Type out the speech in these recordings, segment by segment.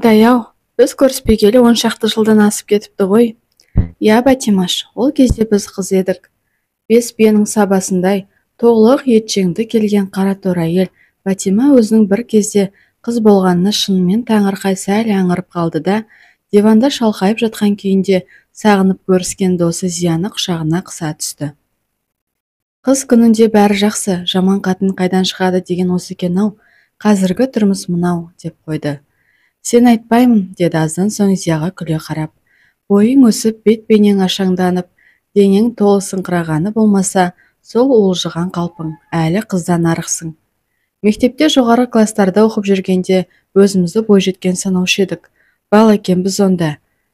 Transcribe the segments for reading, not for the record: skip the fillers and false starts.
Құдай-ау, біз көріспегелі 10 шақты жылдан асып кетіпті ғой. Иә, Бәтимаш, ол кезде біз қыз едік. Бес биенің сабасындай толық, етжеңді келген қараторы әйел Бәтима өзінің бір кезде қыз болғанына шынымен таңырқай сәл аңырып қалды да, диванда шалқайып жатқан күйінде сағынып көріскен досы Зияны құшағына қыса түсті. Қыз күнінде бәрі жақсы, жаман қатын қайдан шығады деген осы екен-ау, қазіргі тұрмыс мынау, деп қойды. Сен айтпаймын, деді аздан соң Зияға күле қарап. Бойың өсіп, бет бейнең ашаңданып, денең толысыңқырағаны болмаса, сол уылжыған қалпың, әлі қыздан арықсың. Мектепте жоғары класстарда оқып жүргенде өзімізді бойжеткен санаушы едік. Бала екенбіз онда.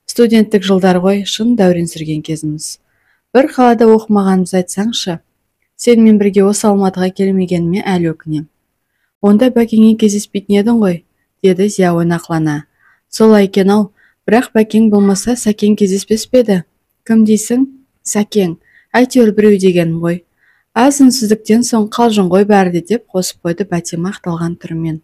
Студенттік жылдар ғой, шын дәурен сүрген кезіміз. Бір қалада оқымағанымызды айтсаңшы. Сенімен бірге осы Алматыға келмегеніме әлі өкінем. Онда Бәкеңе кездеспейтін едің ғой, деді Зия ойнақлана. Солай екен-ау, бірақ Бәкең болмаса, Сәкең кездеспес пе еді? Кім дейсің? Сәкең. Әйтеуір біреу дегенім ғой. Аз үнсіздіктен соң, қалжың ғой бәрі де, деп қосып қойды Бәтима ақталған түрімен.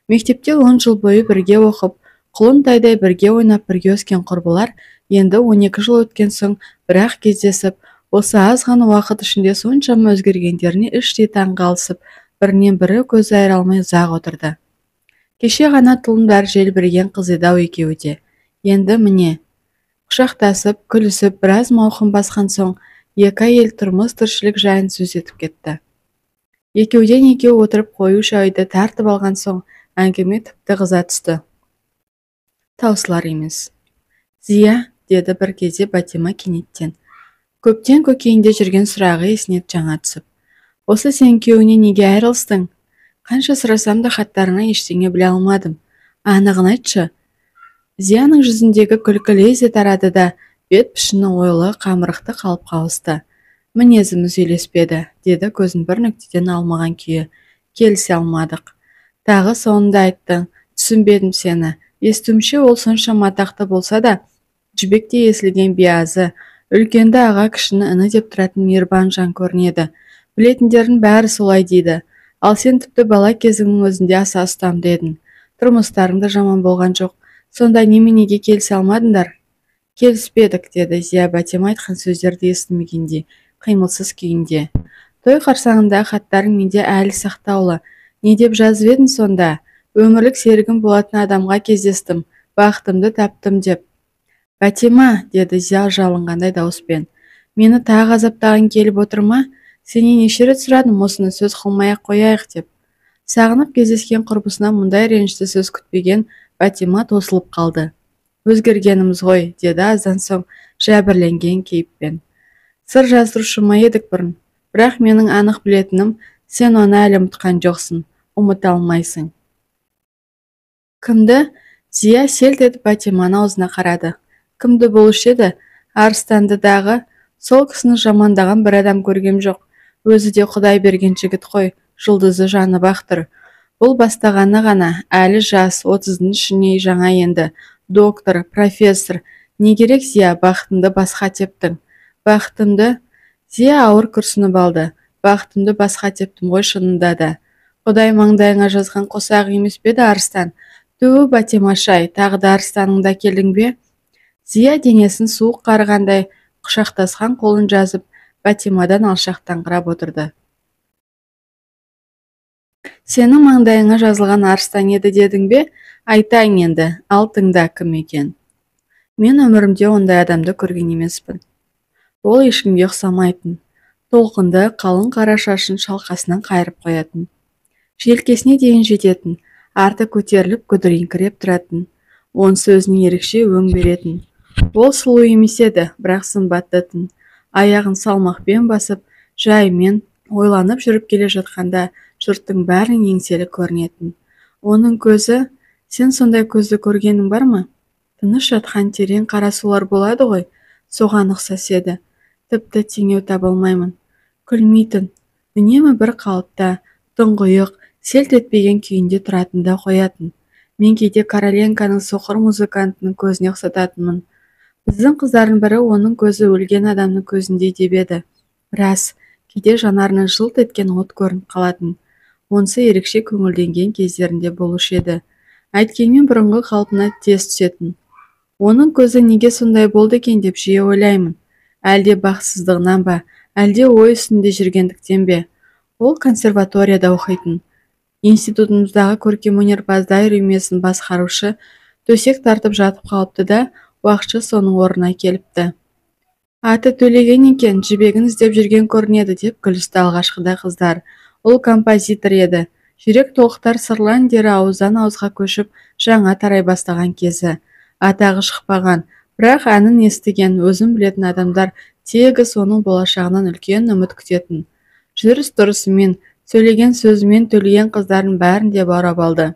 Мектепте 10 жыл бойы бірге оқып, құлын тайдай бірге ойнап, бірге өскен құрбылар енді 12 жыл өткен соң бірақ кездесіп, осы аз ғана уақыт ішінде соншама өзгергендеріне іштей таң қалысып, бірінен бірі көз айыра алмай ұзақ отырды. Кеше ғана тұлымдары желбіреген қыз еді-ау екеуі де. Енді міне, құшақтасып, күлісіп, біраз мауқын басқан соң екі әйел тұрмыс тіршілік жайын сөз етіп кетті. Екеуден екеу отырып қою шайды тартып алған соң әңгіме тіпті қыза түсті. Таусылар емес. Зия, деді бір кезде Бәтима кенеттен. Көптен көкейінде жүрген сұрағы есіне жаңа түсіп. Осы сен күйеуіңнен неге айырылыстың? Қанша сұрасам да, хаттарыңнан ештеңе біле алмадым. Анығын айтшы. Зияның жүзіндегі күлкі лезде тарады да, бет пішіні ойлы, қамырықты қалыпқа ауысты. Мінезіміз үйлеспеді, деді көзін бір нүктеден алмаған күйі. Келісе алмадық. Тағы соны да айттың. Түсінбедім сені. Естуімше, ол соншама атақты болса да, жібектей есілген биязы, үлкенді аға, кішіні іні деп тұратын мейірбан жан көрінеді. Білетіндердің бәрі солай дейді. Ал сен тіпті бала кезіңнің өзінде аса ұстамды едің. Тұрмыстарың да жаман болған жоқ. Сонда неменеге келісе алмадыңдар? Келіспедік, деді Зия Бәтима айтқан сөздерді естімегендей, қимылсыз күйінде. Той қарсаңындағы хаттарың менде әлі сақтаулы. Не деп жазып едің сонда? Өмірлік серігім болатын адамға кездестім, бақытымды таптым деп. Бәтима, деді Зия жалынғандай дауыспен. Мені тағы азаптағың келіп отыр ма? Сенен неше рет сұрадым осыны сөз қылмай-ақ қояйық деп. Сағынып кездескен құрбысынан мұндай ренішті сөз күтпеген Бәтима тосылып қалды. Өзгергеніміз ғой, деді аздан соң жәбірленген кейіппен. Сыр жасырушы ма едік бұрын? Бірақ менің анық білетінім, сен оны әлі ұмытқан жоқсың, ұмыта алмайсың. Кімді? Зия селт етіп Бәтиманың аузына қарады. Кімді болушы еді? Арыстанды дағы. Сол кісіні жамандаған бір адам көргем жоқ. Өзі де құдай берген жігіт қой, жұлдызы жанып-ақ тұр. Бұл бастағаны ғана, әлі жас, 30-дың ішіне жаңа енді. Доктор, профессор. Не керек, Зия, бақытыңды басқа тептің. Бақытымды? Зия ауыр күрсініп алды. Бақытымды басқа тептім ғой шынында да. Құдай маңдайыңа жазған қосағы емес пе еді Арыстан? Түу, Бәтимаш-ай, тағы да Арыстаныңды әкелдің бе? Зия денесін суық қарығандай, құшақтасқан қолын жазып, Бәтимадан алшақтаңқырап отырды. Сенің маңдайыңа жазылған Арыстан еді дедің бе? Айтайын енді, ал тыңда кім екен. Мен өмірімде ондай адамды көрген емеспін. Ол ешкімге ұқсамайтын. Толқынды, қалың қара шашын шалқасынан қайырып қоятын. Желкесіне дейін жететін, арты көтеріліп күдірейіңкіреп тұратын. Онысы өзіне ерекше өң беретін. Ол сұлу емес еді, бірақ сымбатты. Аяғын салмақпен басып, жаймен ойланып жүріп келе жатқанда жұрттың бәрінің еңселі көрінетін. Оның көзі, сен сондай көзді көргенің бар ма? Тыныш жатқан терең қара сулар болады ғой, соған ұқсас еді. Тіпті теңеу таба алмаймын. Күлмейтін, үнемі бір қалыпта, тұңғиық, селт етпеген күйінде тұратын да қоятын. Мен кейде Короленконың соқыр музыкантының көзіне ұқсататынмын. Біздің қыздардың бірі оның көзі өлген адамның көзіндей деп еді. Рас, кейде жанарынан жылт еткен от көрініп қалатын. Онысы ерекше көңілденген кездерінде болушы еді. Әйткенмен бұрынғы қалпына тез түсетін. Оның көзі неге сондай болды екен деп жиі ойлаймын. Әлде бақытсыздығынан ба, әлде ой үстінде жүргендіктен бе? Ол консерваторияда оқитын. Институтымыздағы көркемөнерпаздар үйірмесін басқарушы төсек тартып жатып қалыпты да, уақытша соның орнына келіпті. Аты Төлеген екен, жібегін іздеп жүрген көрінеді деп күлісті алғашқыда қыздар. Ол композитор еді. Жүрек толқытар сырлы әндері ауыздан ауызға көшіп, жаңа тарай бастаған кезі. Атағы шықпаған, бірақ әнін естіген, өзін білетін адамдар тегіс оның болашағынан үлкен үміт күтетін. Жүріс-тұрысымен, сөйлеген сөзімен Төлеген қыздардың бәрін де баурап алды.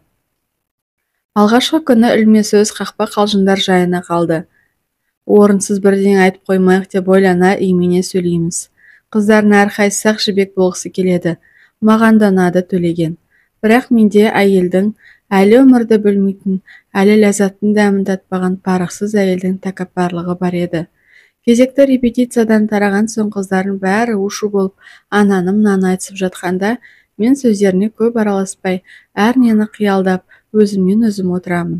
Алғашқы күні ілме сөз, қақпа қалжыңдар жайына қалды. Орынсыз бірдеңе айтып қоймайық деп ойлана имене сөйлейміз. Қыздардың әрқайсысы ақ жібек болғысы келеді. Маған да ұнады Төлеген. Бірақ менде әйелдің, әлі өмірді білмейтін, әлі ләззаттың дәмін татпаған парықсыз әйелдің тәкаппарлығы бар еді. Кезекті репетициядан тараған соң қыздардың бәрі у-шу болып ананы мынаны айтысып жатқанда, мен сөздеріне көп араласпай, әрнені қиялдап, өзіммен өзім отырамын.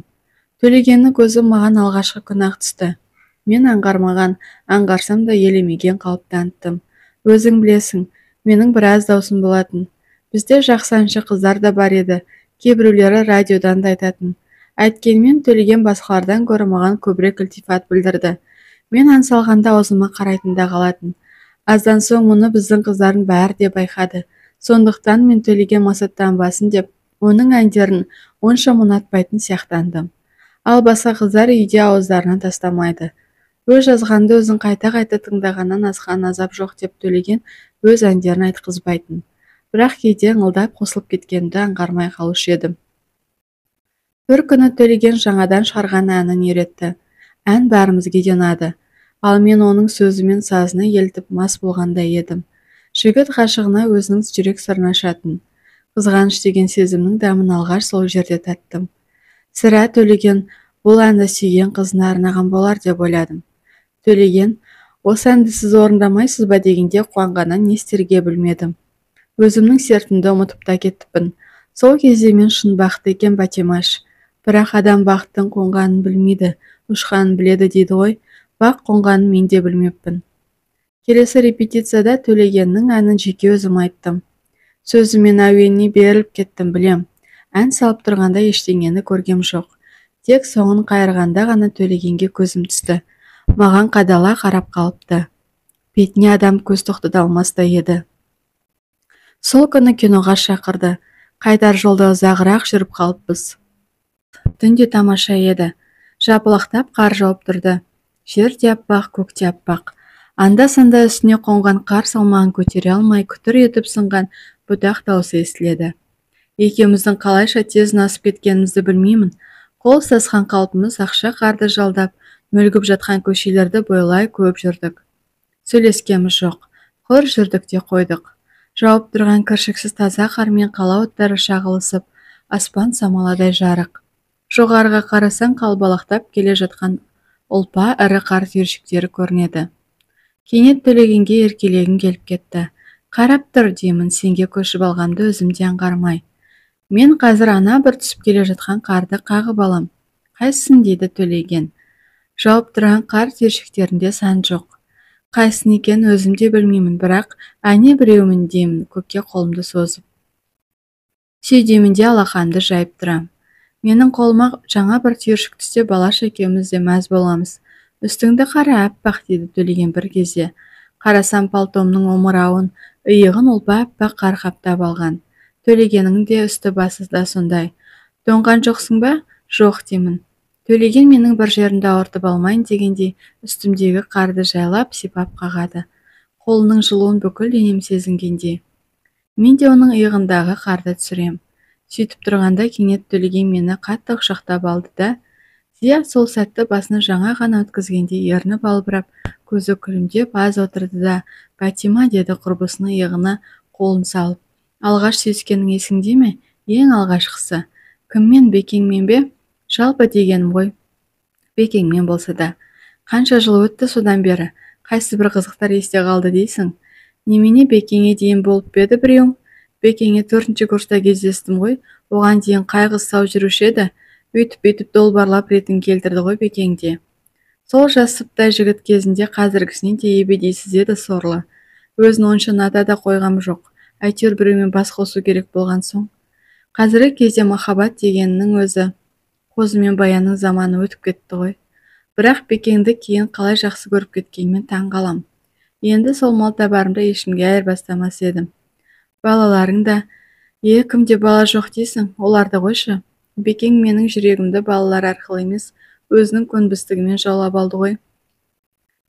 Төлегеннің көзі маған алғашқы күні-ақ түсті. Мен аңғармаған, аңғарсам да елемеген қалып таныттым. Өзің білесің, менің біраз даусым болатын. Бізде жақсы әнші қыздар да бар еді, кейбіреулері радиодан да айтатын. Әйткенмен Төлеген басқалардан гөрі маған көбірек ілтифат білдірді. Мен ән салғанда аузыма қарайтын да қалатын. Аздан соң мұны біздің қыздардың бәрі де байқады. Сондықтан мен Төлеген масаттанбасын деп, оның әндерін онша ұнатпайтын сияқтандым. Ал басқа қыздар үйде ауыздарынан тастамайды. Өз жазғанды өзің қайта-қайта тыңдағаннан асқан азап жоқ деп Төлеген өз әндерін айтқызбайтын. Бірақ кейде ыңылдап қосылып кеткенімді аңғармай қалушы едім. Бір күні Төлеген жаңадан шығарған әнін үйретті. Ән бәрімізге де ұнады. Ал мен оның сөзі мен сазына елітіп мас болғандай едім. Жігіт ғашығына өзінің жүрек сырын ашатын. Қызғаныш деген сезімнің дәмін алғаш сол жерде таттым. Сірә Төлеген бұл әнді сүйген қызына арнаған болар деп ойладым. Төлеген, осы әнді сіз орындамайсыз ба дегенде қуанғаннан не істерге білмедім. Өзімнің сертімді ұмытып та кеттіппін. Сол кезде мен шын бақытты екен Бәтимаш. Бірақ адам бақыттың қонғанын білмейді, ұшқанын біледі дейді ғой. Бақ қонғанын мен де білмеппін. Келесі репетицияда Төлегеннің әнін жеке өзім айттым. Сөзі мен әуеніне беріліп кеттім білем. Ән салып тұрғанда ештеңені көргем жоқ. Тек соңын қайырғанда ғана Төлегенге көзім түсті. Маған қадала қарап қалыпты. Бетіне адам көз тоқтата алмастай еді. Сол күні киноға шақырды. Қайтар жолда ұзағырақ жүріп қалыппыз. Түн де тамаша еді. Жапалақтап қар жауып тұрды. Жер де аппақ, көк те аппақ. Анда-санда үстіне қонған қар салмағын көтере алмай күтір етіп сынған бұтақ даусы естіледі. Екеуміздің қалайша тез ұнасып кеткенімізді білмеймін. Қол ұстасқан қалпымыз ақша қарды жалдап, мүлгіп жатқан көшелерді бойлай көп жүрдік. Сөйлескеніміз жоқ, құр жүрдік те қойдық. Жауып тұрған кіршіксіз таза қармен қала оттары шағылысып, аспан самаладай жарық. Жоғарыға қарасаң қалбалақтап келе жатқан ұлпа ірі қар түйіршіктері көрінеді. Кенет Төлегенге еркелегім келіп кетті. Қарап тұр деймін, сенге көшіп алғанды өзім де аңғармай. Мен қазір ана бір түсіп келе жатқан қарды қағып алам. Қайсысын дейді Төлеген. Жауып тұрған қар түйіршіктерінде сан жоқ. Қайсысын екенін өзім де білмеймін, бірақ әне біреуімін деймін көкке қолымды созып. Сүйдеймін де алақанымды жайып тұрам. Менің қолыма жаңа бір түйіршік түссе балаша екеуміз де мәз боламыз. Үстіңді қара аппақ дейді Төлеген бір кезде. Қарасам палтомның омырауын, иығын ұлпа аппақ қар қаптап алған. Төлегеннің де үсті басы да сондай. Тоңған жоқсың ба? Жоқ деймін. Төлеген менің бір жерімді ауыртып алмайын дегендей үстімдегі қарды жайлап сипап қағады. Қолының жылуын бүкіл денем сезінгендей. Мен де оның иығындағы қарды түсірем. Сөйтіп тұрғанда кенет Төлеген мені қатты құшақтап алды да, Зия сол сәтті басына жаңа ғана өткізгендей ерні балбырап, көзі күлімдеп аз отырды да, Бәтима деді құрбысының иығына қолын салып. Алғаш сүйіскенің есіңде ме? Ең алғашқысы. Кіммен, Бекеңмен бе? Жалпы дегенім ғой. Бекеңмен болса да. Қанша жыл өтті содан бері? Қайсы бір қызықтар есте қалды дейсің? Немене Бекеңе дейін болып па еді біреуің? Бекеңе 4-ші курста кездестім ғой. Оған дейін қай қыз сау жүруші еді? Өйтіп-бүйтіп долбарлап ретін келтірді ғой Бекең де. Сол жас сыптай жігіт кезінде қазіргісінен де ебедейсіз еді сорлы. Өзін онша ұната да қойғам жоқ. Әйтеуір біреумен бас қосу керек болған соң. Қазіргі кезде махаббат дегеннің өзі қозы мен баянның заманы өтіп кетті ғой. Бірақ Бекеңді кейін қалай жақсы көріп кеткеніме таң қалам. Енді сол малтабарымды ешкімге айырбастамас едім. Балаларың да, е, кімде бала жоқ дейсің, оларды қойшы. Бекең менің жүрегімді балалар арқылы емес, өзінің көнбістігімен жаулап алды ғой.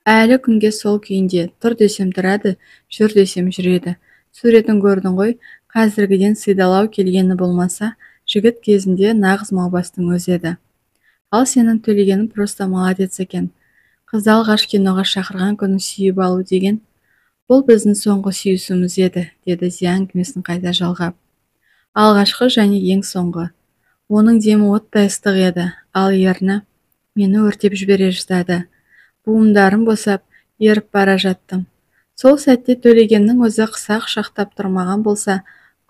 Әлі күнге сол күйінде, тұр десем тұрады, жүр десем жүреді. Суретін көрдің ғой, қазіргіден сидалау келгені болмаса, жігіт кезінде нағыз маубастың өзі еді. Ал сенің Төлегенің просто молодец екен. Қызды алғаш киноға шақырған күні сүйіп алу деген, бұл біздің соңғы сүйісуіміз еді, деді Зия әңгімесін қайта жалғап. Алғашқы және ең соңғы. Оның демі оттай ыстық еді, ал ерні мені өртеп жібере жаздады. Буындарым босап, еріп бара жаттым. Сол сәтте Төлегеннің өзі қыса құшақтап тұрмаған болса,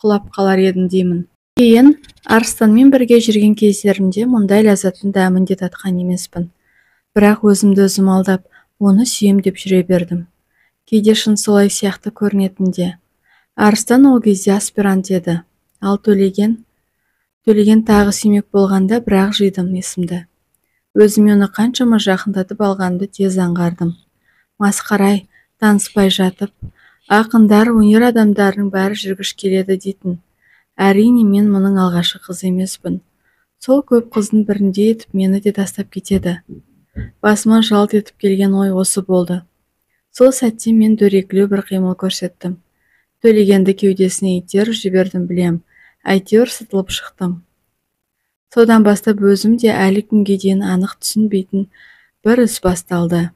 құлап қалар едім деймін. Кейін Арыстанмен бірге жүрген кездерімде мұндай ләззаттың дәмін де татқан емеспін. Бірақ өзімді өзім алдап, оны сүйем деп жүре бердім. Кейде шын солай сияқты көрінетін де. Арыстан ол кезде аспирант еді. Ал Төлеген тағы сүймек болғанда бірақ жидым есімді. Өзіме оны қаншама жақындатып алғанымды тез аңғардым. Масқарай, таныспай жатып, ақындар, өнер адамдарының бәрі жүргіш келеді дейтін. Әрине, мен мұның алғашқы қызы емеспін. Сол көп қыздың бірінде етіп мені де тастап кетеді. Басыма жалт етіп келген ой осы болды. Сол сәтте мен дөрекілеу бір қимыл көрсеттім. Төлегенді кеудесіне итеріп жібердім білем, әйтеуір сытылып шықтым. Содан бастап өзім де әлі күнге дейін анық түсінбейтін бір іс басталды.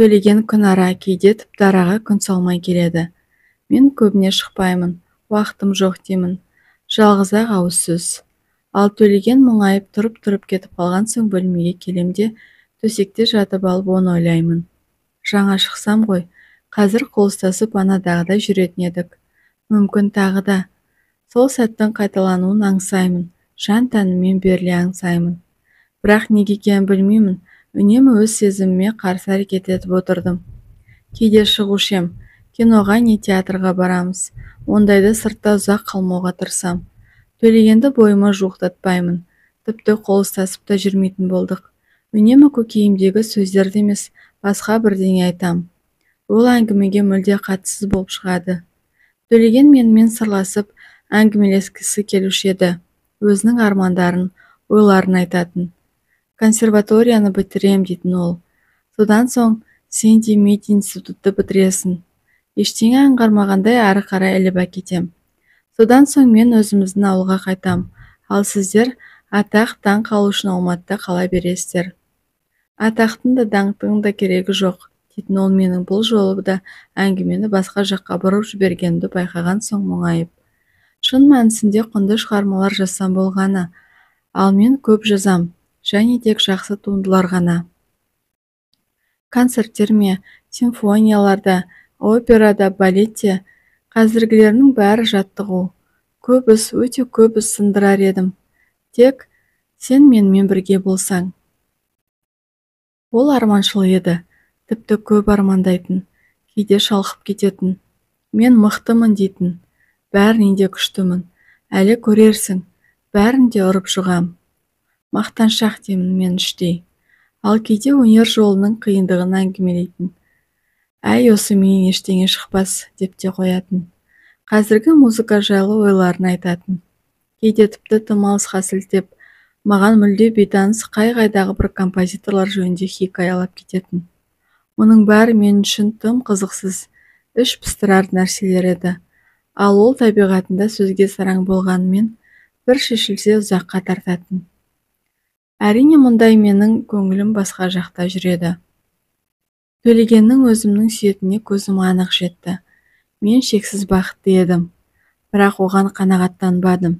Төлеген күн ара, кейде тіпті араға күн салмай келеді. Мен көбіне шықпаймын, уақытым жоқ деймін. Жалғыз-ақ ауыз сөз. Ал Төлеген мұңайып тұрып-тұрып кетіп қалған соң бөлмеге келем де төсекте жатып алып оны ойлаймын. Жаңа шықсам ғой, қазір қол ұстасып анадағыдай жүретін едік. Мүмкін тағы да. Сол сәттің қайталануын аңсаймын, жан тәніммен беріле аңсаймын. Бірақ неге екенін білмеймін, үнемі өз сезіміме қарсы әрекет етіп отырдым. Кейде шығушы ем, киноға не театрға барамыз. Ондайда сыртта ұзақ қалмауға тырысам. Төлегенді бойыма жуықтатпаймын. Тіпті қол ұстасып та жүрмейтін болдық. Үнемі көкейімдегі сөздерді емес, басқа бірдеңе айтам. Ол әңгімеге мүлде қатыссыз болып шығады. Төлеген менімен сырласып, әңгімелескісі келуші еді. Өзінің армандарын, ойларын айтатын. Консерваторияны бітірем дейтін ол. Содан соң сен де мединститутты бітіресің. Ештеңе аңғармағандай ары қарай іліп әкетем. Содан соң мен өзіміздің ауылға қайтам. Ал сіздер атақ даңқ алу үшін Алматыда қала бересіздер. Атақтың да даңқтың да керегі жоқ, дейтін ол менің бұл жолы да әңгімені басқа жаққа бұрып жібергенімді байқаған соң мұңайып. Шын мәнісінде құнды шығармалар жазсам болғаны, ал мен көп жазам, және тек жақсы туындылар ғана. Концерттер ме, симфонияларда, операда, балетте, қазіргілерінің бәрі жаттығу. Көп іс, өте көп іс сындырар едім. Тек сен менімен бірге болсаң. Ол арманшыл еді, тіпті көп армандайтын, кейде шалқып кететін. Мен мықтымын дейтін, бәрінен де күштімін, әлі көрерсің, бәрін де ұрып жығам. Мақтаншақ деймін мен іштей. Ал кейде өнер жолының қиындығын әңгімелейтін. Әй, осы менен ештеңе шықпас, деп те қоятын. Қазіргі музыка жайлы ойларын айтатын. Кейде тіпті тым алысқа сілтеп, маған мүлде бейтаныс қай-қайдағы бір композиторлар жөнінде хикаялап кететін. Мұның бәрі мен үшін тым қызықсыз, іш пыстырар нәрселер еді. Ал ол табиғатында сөзге сараң болғанымен бір шешілсе ұзаққа тартатын. Әрине мұндай менің көңілім басқа жақта жүреді. Төлегеннің өзімнің сүйетініне көзім анық жетті. Мен шексіз бақытты едім, бірақ оған қанағаттанбадым.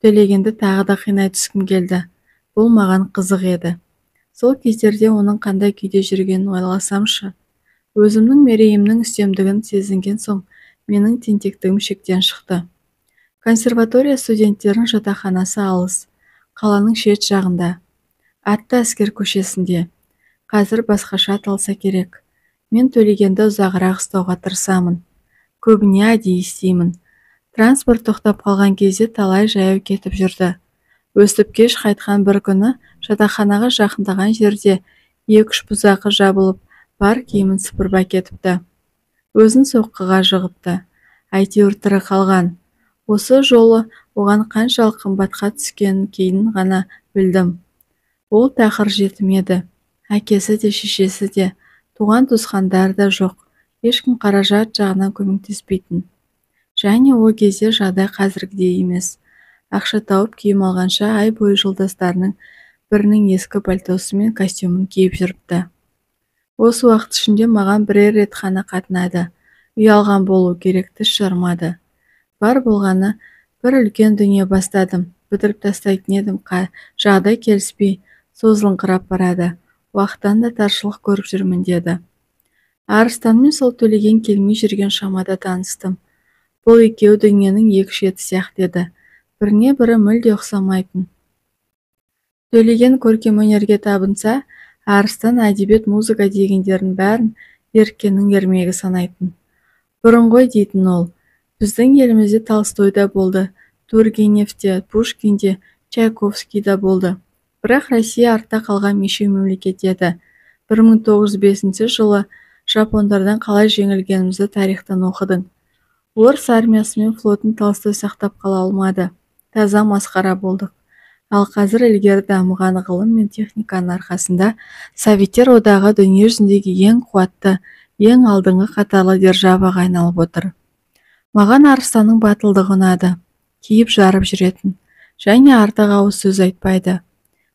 Төлегенді тағы да қинай түскім келді. Бұл маған қызық еді. Сол кездерде оның қандай күйде жүргенін ойласамшы. Өзімнің мерейімнің үстемдігін сезінген соң менің тентектігім шектен шықты. Консерватория студенттерінің жатақханасы алыс. Қаланың шет жағында. Атты әскер көшесінде. Қазір басқаша аталса керек. Мен Төлегенді ұзағырақ ұстауға тырысамын. Көбіне әдейі істеймін. Транспорт тоқтап қалған кезде талай жаяу кетіп жүрді. Өстіп кеш қайтқан бір күні жатақханаға жақындаған жерде 2-3 бұзақы жабылып, бар киімін сыпырып әкетіпті. Өзін соққыға жығыпты. Әйтеуір тірі қалған. Осы жолы оған қаншалық қымбатқа түскенін кейін ғана білдім. Ол тақыр жетім еді. Әкесі де, шешесі де, туған-туысқандары да жоқ. Ешкім қаражат жағынан көмектеспейтін. Және ол кезде жағдай қазіргідей емес. Ақша тауып киім алғанша ай бойы жолдастарының бірінің ескі пальтосы мен костюмін киіп жүріпті. Осы уақыт ішінде маған бірер рет қана қатынады. Ұялған болу керек, тіс жармады. Бар болғаны бір үлкен дүние бастадым. Бітіріп тастайтын едім, жағдай келіспей созылыңқырап барады. Уақыттан да таршылық көріп жүрмін деді. Арыстанмен сол Төлеген келмей жүрген шамада таныстым. Бұл екеуі дүниенің екі шеті сияқты еді. Біріне бірі мүлде ұқсамайтын. Төлеген көркемөнерге табынса, Арыстан әдебиет, музыка дегендердің бәрін еріккеннің ермегі санайтын. Бұрын ғой дейтін ол. Біздің елімізде Толстой да болды, Тургенев те, Пушкин де, Чайковский да болды. Бірақ Россия артта қалған мешеу мемлекет еді. 1905 жылы жапондардан қалай жеңілгенімізді тарихтан оқыдың. Орыс армиясы мен флотын Толстой сақтап қала алмады. Таза масқара болдық. Ал қазір ілгері дамыған ғылым мен техниканың арқасында Советтер Одағы дүниежүзіндегі ең қуатты, ең алдыңғы қатарлы державаға айналып отыр. Маған Арыстанның батылдығы ұнады. Киіп жарып жүретін. Және артық ауыз сөз айтпайды.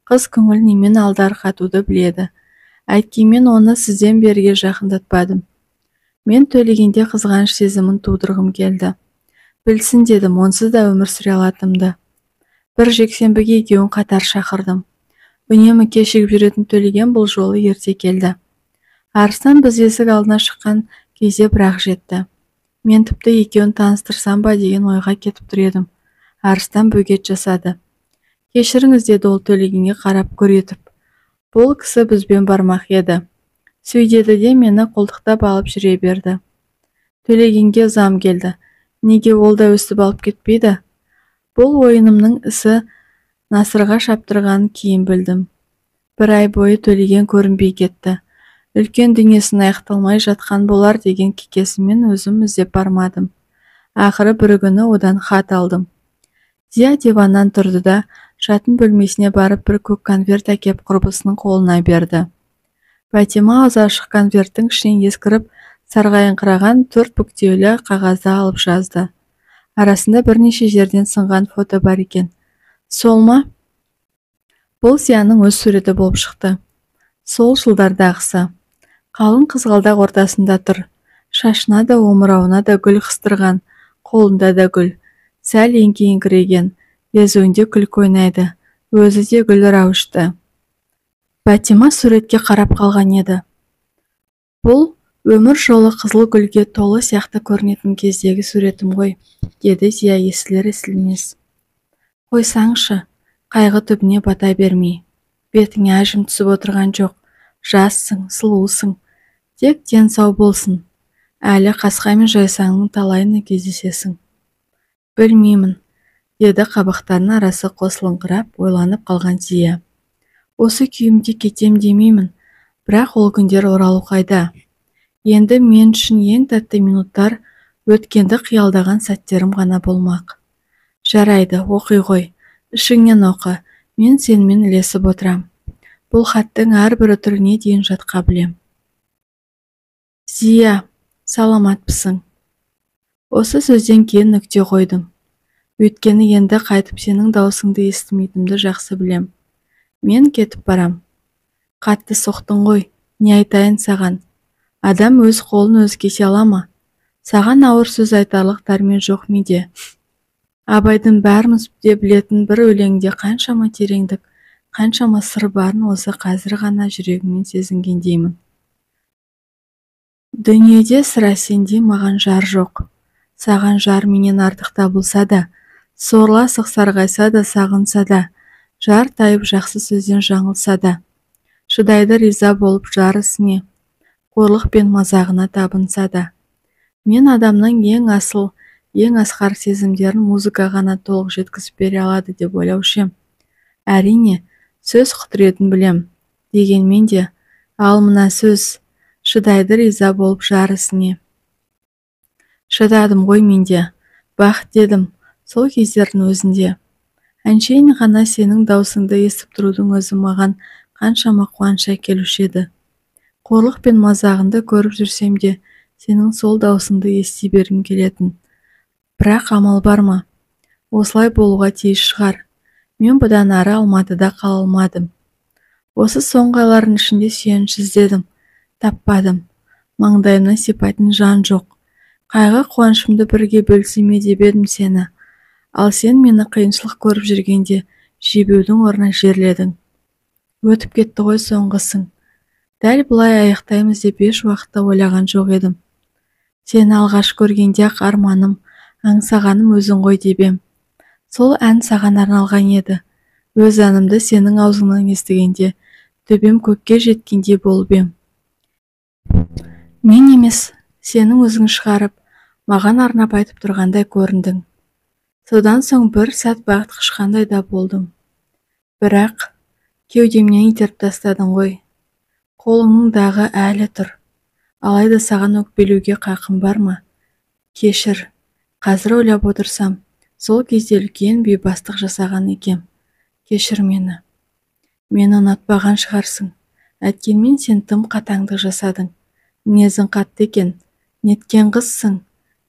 Қыз көңіл немен алдарқатуды біледі. Әйткенмен оны сізден беріге жақындатпадым. Мен Төлегенде қызғаныш сезімін тудырғым келді. Білсін дедім, онсыз да өмір сүре алатынымды. Бір жексенбіге екеуін қатар шақырдым. Үнемі кешігіп жүретін Төлеген бұл жолы ерте келді. Арыстан біз есік алдына шыққан кезде бірақ жетті. Мен тіпті екеуін таныстырсам ба деген ойға кетіп тұр едім. Арыстан бөгет жасады. Кешіріңіз, деді ол Төлегенге қарап гүр етіп. Бұл кісі бізбен бармақ еді. Сөйдеді де мені қолтықтап алып жүре берді. Төлегенге ызам келді. Неге ол да өстіп алып кетпейді? Бұл ойынымның ісі насырға шаптырғанын кейін білдім. Бір ай бойы Төлеген көрінбей кетті. Үлкен дүниесін аяқталмай жатқан болар деген кекесімен өзім іздеп бармадым. Ақыры бір күні одан хат алдым. Зия диваннан тұрды да, жатын бөлмесіне барып бір көк конверт әкеп құрбысының қолына берді. Бәтима аузы ашық конверттің ішінен ескіріп, сарғайыңқыраған 4 бүктеулі қағазды алып жазды. Арасында бірнеше жерден сынған фото бар екен. Сол ма? Бұл Зияның өз суреті болып шықты. Сол жылдардағысы. Қалың қызғалдақ ортасында тұр. Шашына да омырауына да гүл қыстырған, қолында да гүл. Сәл еңкейіңкіреген, езуінде күлкі ойнайды. Өзі де гүл рәуішті. Бәтима суретке қарап қалған еді. Бұл өмір жолы қызыл гүлге толы сияқты көрінетін кездегі суретім ғой, деді Зия естілер естілмес. Қойсаңшы, қайғы түбіне бата бермей. Бетіңе әжім түсіп отырған жоқ. Жассың, сұлусың. Тек ден сау болсын. Әлі қасқа мен жайсаңның талайына кездесесің. Білмеймін, деді қабақтарының арасы қосылыңқырап, ойланып қалған Зия. Осы күйімде кетем демеймін, бірақ ол күндер оралу қайда? Енді мен үшін ең тәтті минуттар өткенді қиялдаған сәттерім ғана болмақ. Жарайды, оқи ғой, ішіңнен оқы, мен сенімен ілесіп отырам. Бұл хаттың әрбір үтіріне дейін жатқа білем. Зия, саламатпысың? Осы сөзден кейін нүкте қойдым. Өйткені енді қайтып сенің даусыңды естімейтінімді жақсы білем. Мен кетіп барам. Қатты соқтың ғой, не айтайын саған? Адам өз қолын өзі кесе ала ма? Саған ауыр сөз айтарлық дәрмен жоқ менде. Абайдың бәріміз де білетін бір өлеңде қаншама тереңдік, қаншама сыр барын осы қазір ғана жүрегіммен сезінгендеймін. Дүниеде сірә сендей маған жар жоқ. Саған жар менен артық табылса да, сорлы асық сарғайса да, сағынса да, Жар тайып жақсы сөзден жаңылса да. Шыдайды риза болып жар ісіне, қорлық пен мазағына табынса да. Мен адамның ең асыл, ең асқар сезімдерін музыка ғана толық жеткізіп бере алады деп ойлаушы ем. Әрине, сөз құдіретін білем, дегенмен де, ал мына сөз, шыдайды риза болып жар ісіне. Шыдадым ғой мен де, бақыт дедім, сол кездердің өзінде. Әншейін ғана сенің даусыңды естіп тұрудың өзі маған қаншама қуаныш әкелуші еді. Қорлық пен мазағыңды көріп жүрсем де, сенің сол даусыңды ести бергім келетін. Бірақ амал бар ма? Осылай болуға тиіс шығар. Мен бұдан ары Алматыда қала алмадым. Осы соңғы айлардың ішінде сүйеніш іздедім, таппадым. Маңдайымнан сипайтын жан жоқ. Қайғы қуанышымды бірге бөлісе ме деп едім сені. Ал сен мені қиыншылық көріп жүргенде жебеудің орнына жерледің. Өтіп кетті ғой соңғысың. Дәл бұлай аяқтаймыз деп еш уақытта ойлаған жоқ едім. Сені алғаш көргенде-ақ арманым, аңсағаным өзің ғой деп ем. Сол ән саған арналған еді. Өз әнімді сенің аузыңнан естігенде төбем көкке жеткендей болып ем. Мен емес, сенің өзің шығарып, маған арнап айтып тұрғандай көріндің. Содан соң бір сәт бақыт құшқандай да болдым. Бірақ кеудемнен итеріп тастадың ғой. Қолыңның дағы әлі тұр. Алайда саған өкпелеуге қақым бар ма? Кешір. Қазір ойлап отырсам, сол кезде үлкен бейбастық жасаған екем. Кешір мені. Мені ұнатпаған шығарсың. Әйткенмен сен тым қатаңдық жасадың. Мінезің қатты екен. Неткен қызсың?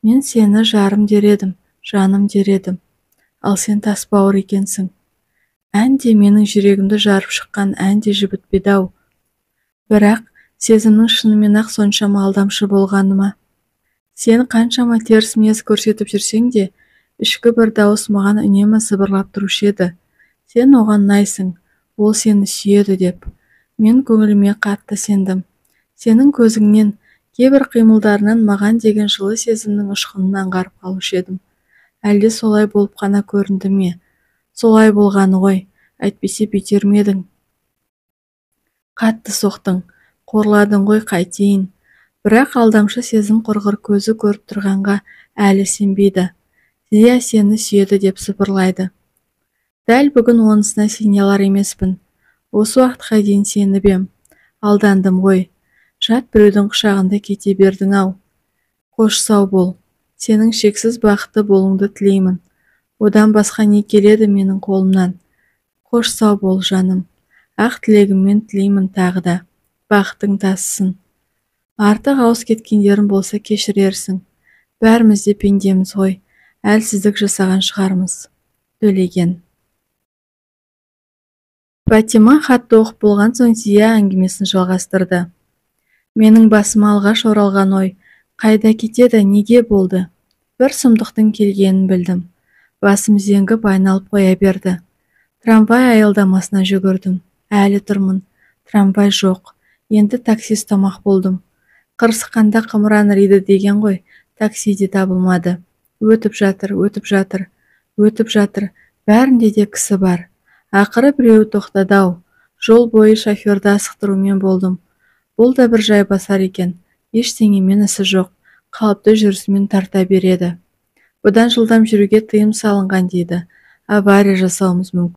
Мен сені жарым дер едім, жаным дер едім. Ал сен тас бауыр екенсің. Ән де менің жүрегімді жарып шыққан ән де жібітпеді-ау. Бірақ сезімнің шынымен-ақ соншама алдамшы болғаны ма? Сен қаншама теріс мінез көрсетіп жүрсең де, ішкі бір дауыс маған үнемі сыбырлап тұрушы еді. Сен оған ұнайсың, ол сені сүйеді деп. Мен көңіліме қатты сендім. Сенің көзіңнен, кейбір қимылдарынан маған деген жылы сезімнің ұшқынын аңғарып қалушы едім. Әлде солай болып қана көрінді ме? Солай болғаны ғой, әйтпесе бүйтер ме едің? Қатты соқтың, қорладың ғой қайтейін. Бірақ алдамшы сезім құрғыр көзі көріп тұрғанға әлі сенбейді. Зия сені сүйеді деп сыбырлайды. Дәл бүгін онысына сене алар емеспін. Осы уақытқа дейін сеніп ем. Алдандым ғой. Жат біреудің құшағында кете бердің-ау. Қош сау бол. Сенің шексіз бақытты болуыңды тілеймін. Одан басқа не келеді менің қолымнан? Қош сау бол, жаным. Ақ тілегіммен тілеймін тағы да. Бақытың тасысын. Артық ауыз кеткендерім болса кешірерсің. Бәріміз де пендеміз ғой. Әлсіздік жасаған шығармыз. Төлеген. Бәтима хатты оқып болған соң Зия әңгімесін жалғастырды. Менің басыма алғаш оралған ой, қайда кетеді, неге болды? Бір сұмдықтың келгенін білдім. Басым зеңгіп айналып қоя берді. Трамвай аялдамасына жүгірдім. Әлі тұрмын. Трамвай жоқ. Енді такси ұстамақ болдым. Қырсыққанда қымыран іриді деген ғой, такси де табылмады. Өтіп жатыр, өтіп жатыр, өтіп жатыр. Бәрінде де кісі бар. Ақыры біреуі тоқтады-ау. Жол бойы шоферді асықтырумен болдым. Бұл да бір жайбасар екен. Ештеңемен ісі жоқ. Қалыпты жүрісімен тарта береді. Бұдан жылдам жүруге тыйым салынған дейді. Авария жасауымыз мүмкін.